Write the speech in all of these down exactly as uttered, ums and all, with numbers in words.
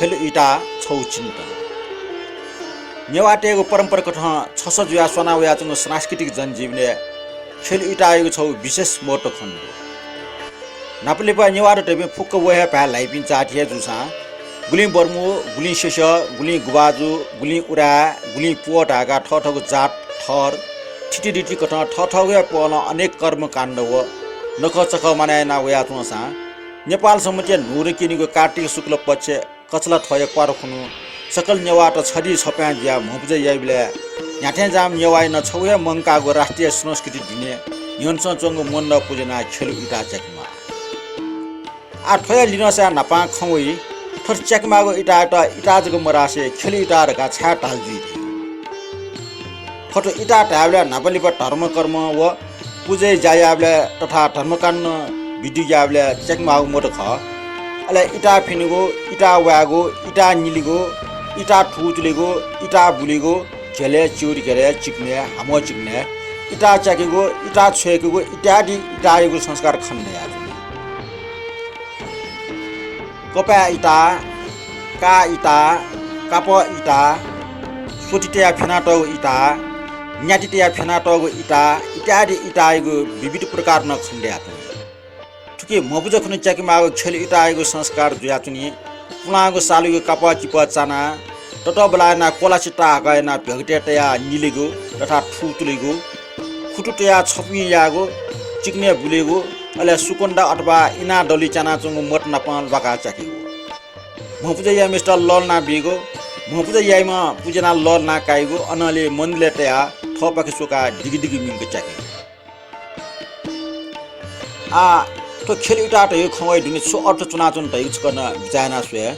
ख्यलु इता छगू चिन्तन। नेवाःतय्‌गु परम्परा कथं छसः जुयाः स्वाना वयाच्वंगु सांस्कृतिक जनजीवनय् ख्यलु इतायागु छगू विशेष महत्व खनेदु। न्हापालिपा नेवाःत धइपिं फुक्क व हे भाय् ल्हाइपिं जाति हे जूसां गुलिं बर्मू, गुलिं सेसः, गुलिं गुभाजु, गुलिं उराय्, गुलिं प्वः धाय्‌काः थःथःगु जात, थर, थितिलिति कथं थःथःगु हे पहलं अनेक कर्मकाण्ड व नखःचखः मानय् याना वयाच्वंसां नेपाल संवत्‌या न्हूदँ किनिगु कार्तिक शुक्ल पक्ष कछलाथ्वःया क्वार खुन्हु सकल नेवाःत छधी छप्वाँय् जुयाः म्हपुजा याइबलय् न्ह्याथें जाःम्ह नेवाःया नं छगू हे मंकाःगु राष्ट्रिय संस्कृति दुने न्ह्यःने च्वंगु मण्डप पुज्यानाः ख्यलु इता च्याकेमाः। आः थ्वया लिनसाय् न्हापां खँ वइ, थथे च्याकेमाःगु इतायात इता जक मधासे ख्यलु इता धकाः छाय् धाल जुइ धइ। थथे इता धायेबलय् न्हापालिपा धर्मकर्म व पुजाया ज्या यायेबलय् तथा धर्मकाण्ड विधि यायेबलय् च्याकेमाःगु मत खः। अले इता फ्यनेगु, इता वायेगु, इता निलेगु, इता थुतुलेगु, इता बुलेगु, घेलय्, चिउरी घेलय्, चिकनय्, हामः चिकनय्, इता च्याकेगु, इता छ्वय्‌केगु इत्यादि इतायागु संस्कार खनेदयाच्वनी। कपाय् इता, काः इता, कापः इता, स्वति तयाः फ्यनातःगु इता, न्याति तयाः फ्यनातःगु इता इत्यादि इतायागु विविध प्रकार नं खनेदयाच्वनी। थुकी म्हपुजा खुन्हु च्याकेमाःगु ख्यलु इतायागु संस्कार जुयाच्वनी। पुलांगु सालुगु कापः चिपः चानाः ततःबलाः यानाः क्वलाछि ताहाकः यानाः भ्यगतय् तयाः निलेगु तथा थुतुलेगु, खुतु तयाः छपुइ यायेगु, चिकनय् बुलेगु, अले सुकोण्डा अथवा इनाः दलुइ च्यानाच्वंगु मत नाप ल्वाकाः च्याकेगु। म्हपुजा याइम्हय्‌सित लःल्हाना बीगु, म्हपुजा याइम्ह पुज्यानाः लःल्हाना काइगु, अनंलि मन्दिरय् तयाः थःपाखे स्वकाः दिगि दिगि मिंक च्याकेगु। आः थ्व ख्यलु इता धइगु खँ वये दुने छु अर्थ च्वनाच्वन धइगु छकः नं बिचाः याना स्वये।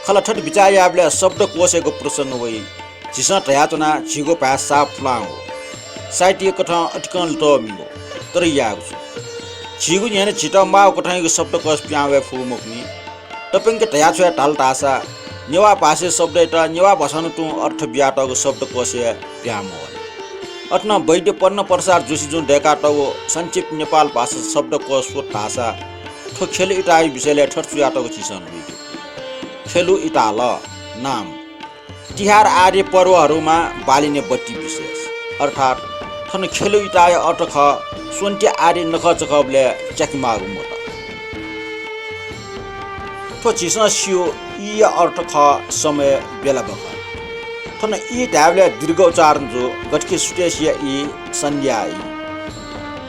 खला थथे बिचाः यायेबलय् शब्दकोशयागु प्रसंग वइ। झीसं धयाच्वना झीगु भाय् साप पुलांगु। साहित्यिक कथं अतिकं लितः मिंगु, तर याःगु छु? झीगु न्ह्यःने झीत माःगु कथंयागु शब्दकोश पिहां वये फु मखुनि। तप्यंक धयाछ्वये धाल धाःसा नेवाः भाषाया शब्दयात नेवाः भाषां तुं अर्थ बियातःगु शब्दकोशय् पिहां मवःनि। अथे नं वैद्य पद्म प्रसाद जोशीजुं दय्‌कातःगु संक्षिप्त नेपाल भाषा शब्दकोश स्वत धाःसा थ्व ख्यलु इताया विषयलय् थथे च्वयातःगु झीसं लुइके फु। ख्यलु इताल, नाम। तिहार आदि पर्वहरूमा बालिने बत्ती विशेष, अर्थात् थन ख्यलु इताया अर्थ खः स्वन्ति आदि नखःचखःबलय् च्याकेमाःगु मत। थ्व झीसं स्यू, ईया अर्थ खः समय, बेला बखत। थन ई धायेबलय् दीर्घ उच्चारण जू, गथे कि सुथसिया ई, सन्ध्या ई।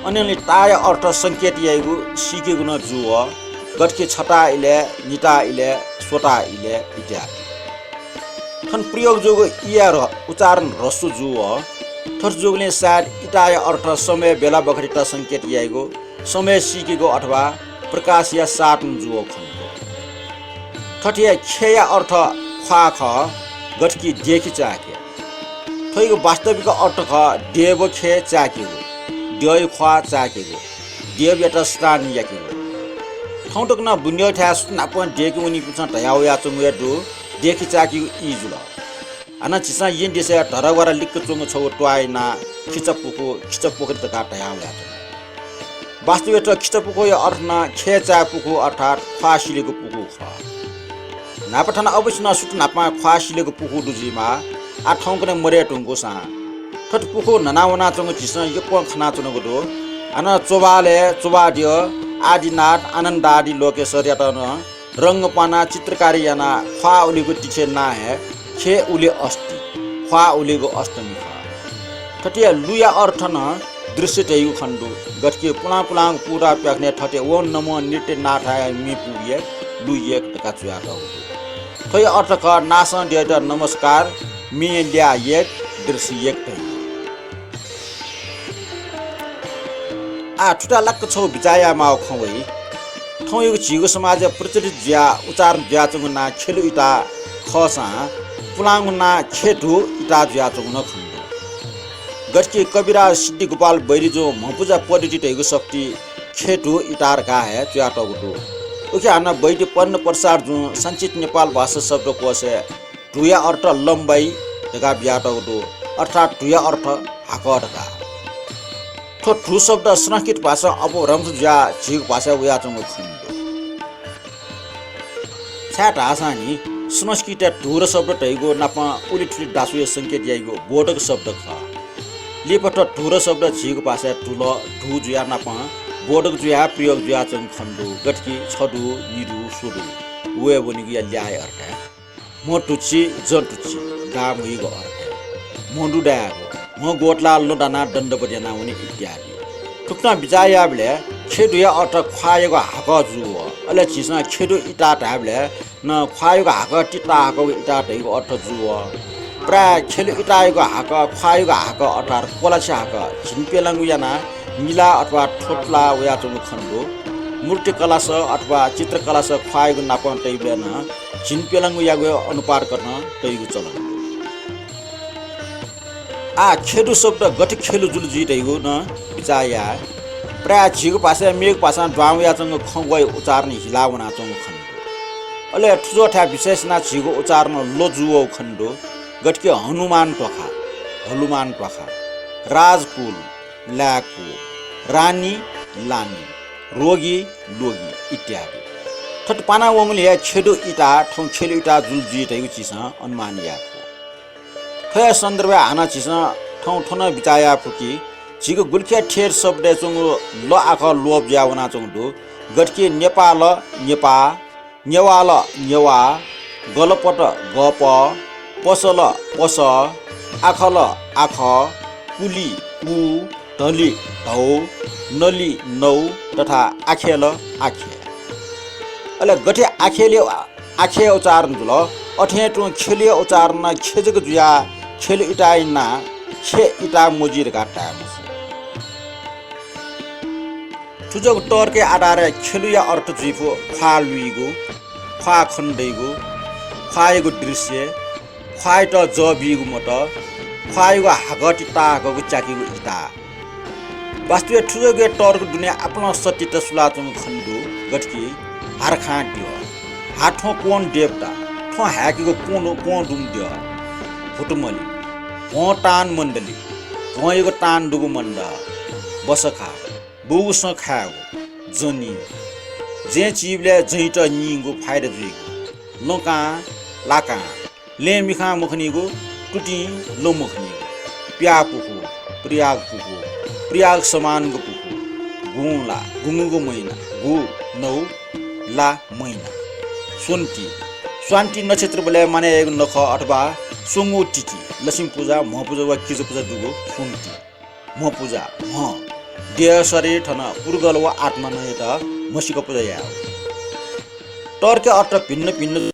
अनंलि ताया अर्थ संकेत याइगु, सीकेगु नं जू वः, गथे कि छता इलय्, निता इलय्, स्वता इलय् इत्यादि। थन प्रयोग जूगु ईया ह्र-, उच्चारण ह्रस्व जू वः। थथे जूगुलिं सायद इताया अर्थ समय बेला बखतयात संकेत याइगु, समय सीकेगु अथवा प्रकाशया साधन जू वः खनेदु। थथे हे खेया अर्थ ख्वाः खः, गथे कि द्यःखि चाय्‌के। थ्वयागु वास्तविक अर्थ खः द्यः व खे चाय्‌केगु, द्यःया ख्वाः चाय्‌केगु, द्यःयात स्नान याकेगु। थौं तक नं बुन्यःथाय् सुथनापं द्यःके वनीपिन्सं धया वयाच्वंगु हे दु, द्यःखि चाय्‌केगु ई जुल। हानं झीसं येँ देशय् धरहरा लिक्क च्वंगु छगू त्वाःया नां खिचा पुखू, खिचा पोखरी धकाः धया वयाच्वन। वास्तवय् थ्व खिचा पुखूया अर्थ नं खे चाये पुखू अर्थात् ख्वाः सिलेगु पुखू खः। न्हापा थन अवश्य नं सुथ न्हापां ख्वाः सिलेगु पुखू दु जुइमाः, आः थौंकन्हय् मदये धुंकूसां। थथे पुखू न्हना वनाच्वंगु झीसं यक्वं खनाच्वनागु दु। हानं च्वभालय् च्वभाद्यः, आदिनाथ, आनन्दादि लोकेश्वरयात नं रंग पानाः चित्रकारी यानाः ख्वाः उलेगु तिथिया नां हे खे उले अष्टि, ख्वाः उलेगु अष्टमी खः। थथे लुया अर्थ नं दृश्य धइगु खनेदु। गथे कि पुलां पुलांगु पूता प्याखनय् थथे ओं नमः नृत्यनाथाय मि पू येक, लु येक धकाः च्वयातःगु दु। थ्वया अर्थ खः नासं द्यःयात नमस्कार, मिं ल्याः येक, दृश्य येक धइगु। आः थुता लाक्क छगू बिचाः यायेमाःगु खँ वइ। थौंयागु झीगु समाजय् प्रचलित जुयाः उच्चारण जुयाच्वंगु नां खेलु इता खःसां पुलांगु नां खेधु इता जुयाच्वंगु नं खनेदु। गथे कि कविराज सिद्धिगोपाल बैद्यजुं म्हपुजा पद्धति धइगु शक्ति खेधु इता धकाः हे च्वयातःगु दु। उखे हानं वैद्य पद्म प्रसादजुं संक्षिप्त नेपाल भाषा शब्दकोशय् धुया अर्थ लम्बाइ धकाः बियातःगु दु, अर्थात् धुया अर्थ हाकः धकाः। थ्व धु शब्द संस्कृत भाषां अपभ्रंश जुयाः झीगु भाषाय् वयाच्वंगु खनेदु। छाय्धाःसां नि संस्कृतय् धुर शब्द धइगु नापं उलिथुलि दासुया संकेत याइगु बोधक शब्द खः। लिपा थ्व धुर शब्द झीगु भाषाय् धुल, धु जुयाः नापं बोधक जुयाः प्रयोग जुयाच्वंगु खने दु। गथे कि छदु, निदु, स्वदु, वये वनीगुया ल्याः हे अर्थ हे। म्ह तुच्छि, जँ तुच्छि, गाः म्हइगु अर्थ हे। म्हदु दायेगु, म्ह ग्वतलाः लँ दानाः दण्डवत यानाः वने इत्यादि। थुकथं बिचाः यायेबलय् खेदुया अर्थ ख्वाःयागु हाकः जू वः। अले झीसं खेदु इताः धायेबलय् नं ख्वाःयागु हाकः तिताः हाकःगु इताः धइगु अर्थ जू वः। प्रायः खेदु इताःयागु हाकः ख्वाःयागु हाकः अर्थात् क्वलाछि हाकः झिंप्यलंगु यानाः मिलाः अथवा थ्वतुलाः वयाच्वंगु खने दु। मूर्तिकलास अथवा चित्रकलास ख्वाःयागु नापं तइबलय् नं झिंप्यलंगु यागु अनुपात कथं तइगु चलन दु। आः खेदु शब्द गथे खेलु जुल जुइ धइगु नं बिचाः याये। प्रायः झीगु भाषाय् मेगु भाषां दुहां वयाच्वंगु खँग्वःया उच्चारण हिला वनाच्वंगु खने दु। अले थुजोथाय् विशेष यानाः झीगु उच्चारण ल जू वःगु खने दु। गथे कि हनुमान ध्वाखा, हलुमान ध्वाखा, राजकुल, लाय्‌कु, रानी, लानी, रोगी, लोगी इत्यादि। थथे पाना वंगुलिं हे खेदु इताः थौं खेलु इताः जुल जुइ धइगु झीसं अनुमान याये फु। थ्वया सन्दर्भय् हानं झीसं थौं थ्व नं बिचाः याये फु कि झीगु गुलिखे थेर शब्दय् च्वंगु ल आखः लोप जुयाः वनाच्वंगु दु। गथे कि नेपाल, नेपाः, नेवाल, नेवाः, गलपत, गपः, पसल, पसः, आखल, आखः, कुलि, कु, धलि, धौ, नलि, नौ तथा आखेल, आखे। अले गथे आखेलया आखे उच्चारण जुल, अथें तुं खेलुया उच्चारण नं खे जक जुयाः खेलु इताः यानाः खे इताः मजुइ धकाः धाये मफु। थुजक तर्कया आधारय् खेलुया अर्थ जुइ फु ख्वाः लुइगु, ख्वाः खने दइगु, ख्वाःयागु दृश्य, ख्वाःयात जः बीगु मत, ख्वाःयागु हाकः तिताः हाकःगु च्याकीगु इताः। वास्तवय् थुजक तर्क दुने आपालं सत्यता सुलाच्वंगु खने दु। गथे कि हारखां द्यः, हा थ्वँ क्वं देवता, थ्वँ हाय्‌केगु क्वं दु, क्वं दुम्ह द्यः, हुतुमलि, भ्वं तान मण्डली, भ्वंयागु तान दुगु मण्डः, बसखा, बूगु सँ खायेगु, जनी, जँय् चीबलय् जँयात नीगु फाइदा जुइगु, लँकां, लाकां, लँय् मिखां मखनीगु, तुतिं लँ मखनीगु, प्याः पुखू, प्रयाग पुखू, प्रयाग समानगु पुखू, गुँला, गुँगूगु मैना, गु, नौ, ला, मैना, स्वन्ति, स्वान्ति नक्षत्रबलय् मानय् याइगु नखः अथवा स्वंगू तिथि, लक्ष्मी पुजा, म्ह पुजा वा किजा पुजा दुगु स्वन्ति। म्ह पुजा, म्ह, देह, शरीर थन पुर्गल व आत्मा नयेत म्हसीक पुजा यायेगु। तर्कया अर्थ भिन्न भिन्न